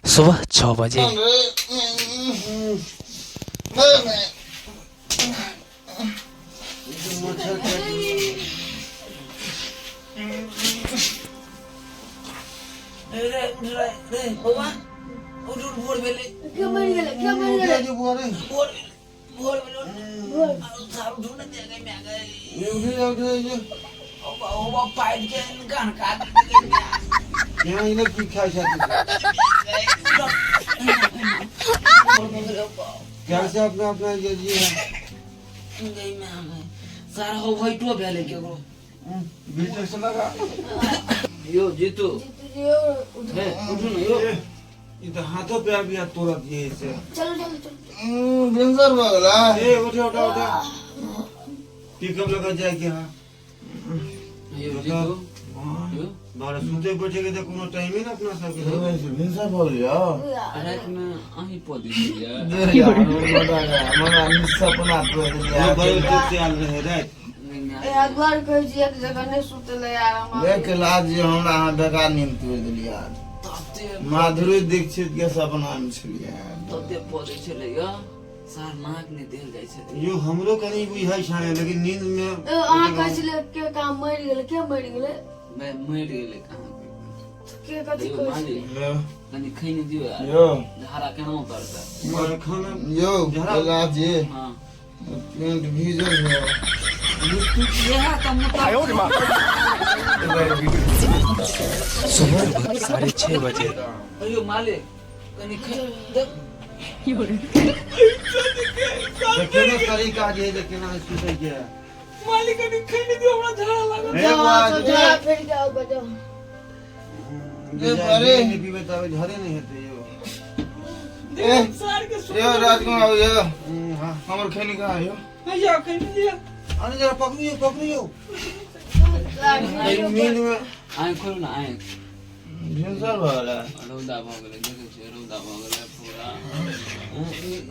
सुबह 6 बजे। रे उठ रे रे बौआ उठ उठ भोर भेलै। के मरि गेलै, के मरि गेलै? भोर भेलै, भोर भेलै, उठ। सार उठू ने दे गई मैं गई। ओ बा ओ बा पाइट के गान का दे गई मैं। यहाँ इन्हें की खाई छथि भोर भऽ गेलै बा। कैसे अपना अपना ये जी है गई मैं गई सार हो भइटो भेलै केकरो। बीच से लगा। यो जीतू। जीतू जी यौ, उठू। हे उठू ने यो। ई तो हाथों पैर भी हाथ तोड़ा दिए इसे। चलू चलू चलू। भिनसर भऽ गेलै। ए उठे उठे उठे, पिकअप लगा जाए के। हाँ। यो जीतू यो। बारह सुते बैठे के तो कोनो टाइम ही ना अपना सबके। भिनसर भऽ गेलै। राति में अहीं पो दिलियै। हमरा सपना तोड़ि देलियै। वो बड़े दूर से आल रहे रात। ए अगुआर कहै छी एक जगह नहि सुतलै यार हमरा। देख लाज जे हमरा अहाँ बेकार नींद तोड़ि देलियै आज। तते माधुरी दीक्षित के सपना मे छलियै। तते पदै छलै य सार नाक नहि देल जाइ छलै। यो हमरो कनी बुझाइ छाने लेकिन नींद में। ए, अहाँ कहै छलियै के काम मरि गेलै, के मरि गेलै? मैं मरि गेलै कहाँ? के कथी यौ कहै मालिक। छलियै? कनि खैनी दियौ यार। यौ। झाड़ा केना उतरतै? और खाना। यौ कैलाश जी। हाँ। पेंट भीजल है। इएह तऽ मुता। सुबह 6:30 बजे। यौ मालिक कनि खै देख। देखियो ने तरीका जे है जे केना सुतै के है। मालिक कनि खैनी दियौ, हमरा झाड़ा लागल। हे जाओ, बुआ, जाओ, झाड़ा फिर जाओ बजाओ। अरे। नहीं पीबे तब झरे नहीं हेतै यो। ए यौ राजकुमार बाबू यौ। हाँ। हमर खैनी कहाँ यौ? हैया खैनी दिअ। अरे जरा पकड़ियो पकड़ियो नींद में। आँखि खोलू ने आँखि। भिनसर भऽ गेलै। रौदा भऽ गेलै, देखै छियै रौदा भऽ गेलै पूरा।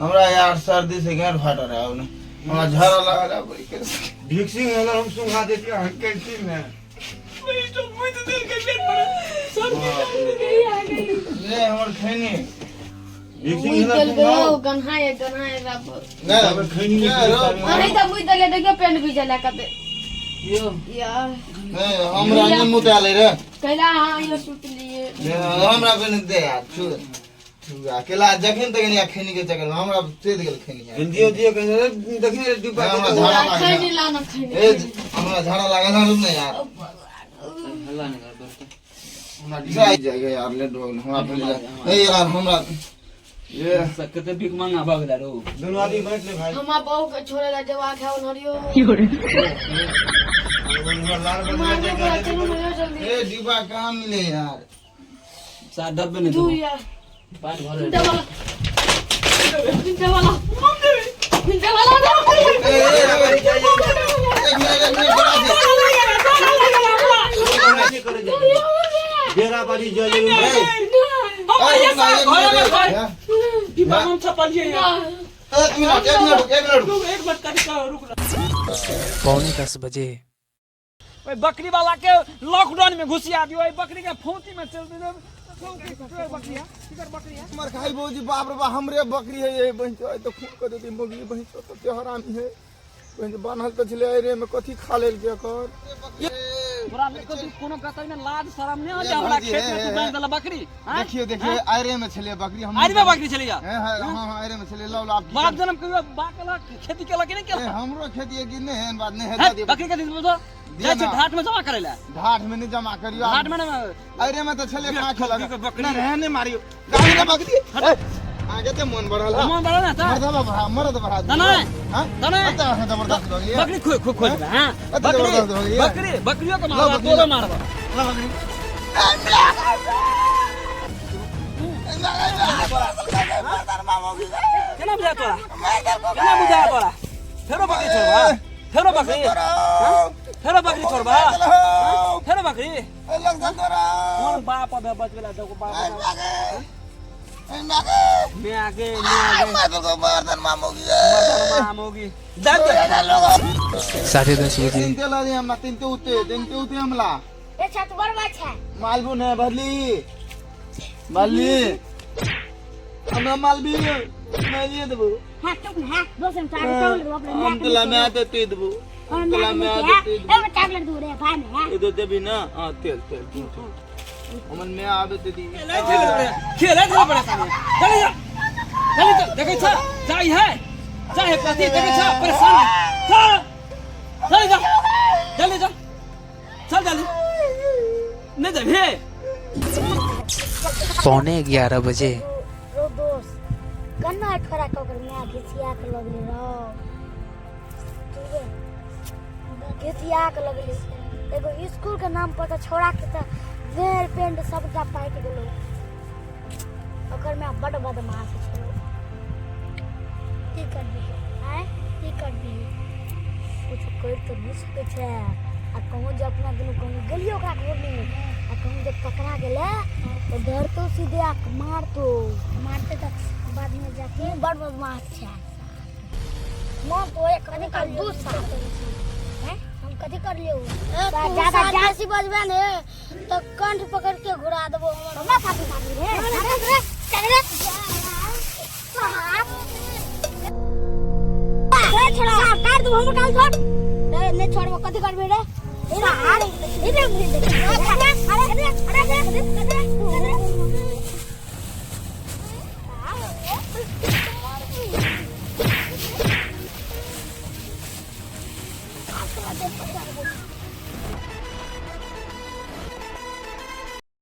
हमरा यार सर्दी से गाँठ फाटल है ने, हमरा झाड़ा लागल है बड़ी के। भिक्सिंग अगर हम सुंघा देती अहाँ कैसी में। ले हमर खैनी। भिक्सिंग मुइ अगर देल सुंघाओ। गयो गन्हाए गन्हाए रब। नहि तब खैनी नहीं ए, रौ। पीबै। अरे तऽ मुइ देले देखियो पेंट भीजल है कते। यौ। यार। नहीं हमरा नहीं मुताले रे। कैला अहाँ यो सुतलिए? हमरा बिन दे यार छू छू अकेला जखन तक नहीं खैनी के चक्कर में हमरा चेत गेल खैनी यार। दियो दियो कहीं देखिए रे डिब्बा। हमरा झाड़ा लागल। खैनी लाना खैनी। ए हमरा झाड़ा लागल है ने यार। हल्ला नहि कर दोस्त। हमरा जाय जाय यार लेट हो गेल हमरा पहिले। ए यार हमरा ये कते भीख मांगा भऽ गेलै रौ। दोनों आदमी बैठ ले भाई। हमरा बहू के छोड़े ला जवाक है ओनहरियो। लाल बन मांगे बड़ा, चलू ना यो जल्दी। ए डिब्बा कहाँ मिले यार? सात डब्बे नहि दू देबो। यार। पानि भरल। Double double double. ए, ए, ए, एक मिनट एक मिनट बड़ा दे। बेरा बारी जले। ए, रुक ना, एक मिनट, एक डिब्बा हम छपलियै यार। एक मिनट एक मिनट एक मिनट। रुक एक मिनट कनि कऽ रुक ना। 9:45 बजे। ओहि बकरी वाला के लॉकडाउन में घुसिया दियो, ओहि बकरी के फौती में चल दियो। बकरी है, केकर बकरी है? मर खाई भौजी, बाप रे बाप, हमरे बकरी है ये बहन चो, तो खून कर देती मुर्गी बहन चो, तो ते हरामी है बहन चो, बान्हल तो छले रे में कथी खा लेल के कर। तोरा में कथी कोनो कतई में लाज शरम नहीं हो ये जे हमरा भौजी, खेत में हे, तू हे, बांध देला बकरी? आँय? देखियो देखियो, आयरे में छले बकरी हम। आइरे में बकरी छलैया? हैं हैं हां हां, आयरे में छले। लाओ लाओ। बाप जन्म कहियो बा केलक खेती केलक कि नहीं ए, केलक? हमरो खेती है कि नहीं एहन बात नहीं है। हैं? दे दियो। बकरी के दिन बुझो जाइ छै ना। ढाट में जमा करै ला। ढाठ में नहीं जमा करियो। ढाट में नहीं। आयरे में तो छले, कहाँ खेलक? बकरी। ना रहे नहीं मारियो गाड़ी ना बकरी। ए, आगे ते मन बढ़ल है। मन बढ़ल ना त? मर्द बढ़ा मर्द बढ़ा। त नहीं। हां। त नहीं। अत जबरदस्त भऽ गेलियै। बकरी खो खो खोज हां। अत बकरी जबरदस्त भऽ गेलियै। बकरी बकरियो के लो मारबा। बकरी। तोरो मारबा। ला बकरी। केना बुझा तोरा, केना बुझा तोरा? फेरो बकरी छोड़बा, फेरो बकरी, हाँ? फेरो बकरी छोड़बा, हाँ? फेरो बकरी कोन बाप अबे बचबेला देखो बाप मैं आगे मैं आगे मर्दन मामोगी दर्द। 10:30 बजे। तीन तेल हमरा तीन ते उते तीन ते उते हमला। ए छत बरबा छै। मालबो ने भरली भरली। हमरा मालबी मैं देबो। हां चुप हां दोस्त हम चार चॉकलेट देबो अपने। हम तोला मैं दे देबो। हम तोला मैं मैं दे दे ए चॉकलेट दू रे भाई में। ए दे देबी ना। हां तेल तेल हमन मैं आबे दे दी। खेले खेले परेशानी। चल जा चल चल, देखै छ जाइ है जाइ है कथी देखै छ परेशानी। चल चल जा जल्दी जा चल जल्दी नहीं जेबही। 10:45 बजे। रो दोस्त कन्ना छोरा के ओकर माय घिचिया के लगले रो, घिचिया के लगले। एगो स्कूल के नाम पर तऽ छोरा के तऽ वेर पेंट सबटा पाटि गेलो। ओकर माय बड बदमाश छलो। की करबी आँय, की करबी? कुछ करि तऽ नहि सकै छै। आ कहूँ जे अपना दुनू कहूँ गेलियै ओकरा घरमे आ कहूँ जे पकड़ा गेलै तऽ धरतो सीधे आ मारतो। मारते तऽ बादमे जाके बड़ बदमाश छै। माँ तो एक कथी कर 2 साल हम कथी कर लियौ? ज्यादा बेसी बजबे ने तऽ कंठ पकड़ के घुरा देबो। हमरा साथी साथी रे रे चल रे रे छोड़ा काट दू हम काल छोड़ रे नहीं छोड़बो। कथी करबी रे? अरे अरे अरे अरे अरे।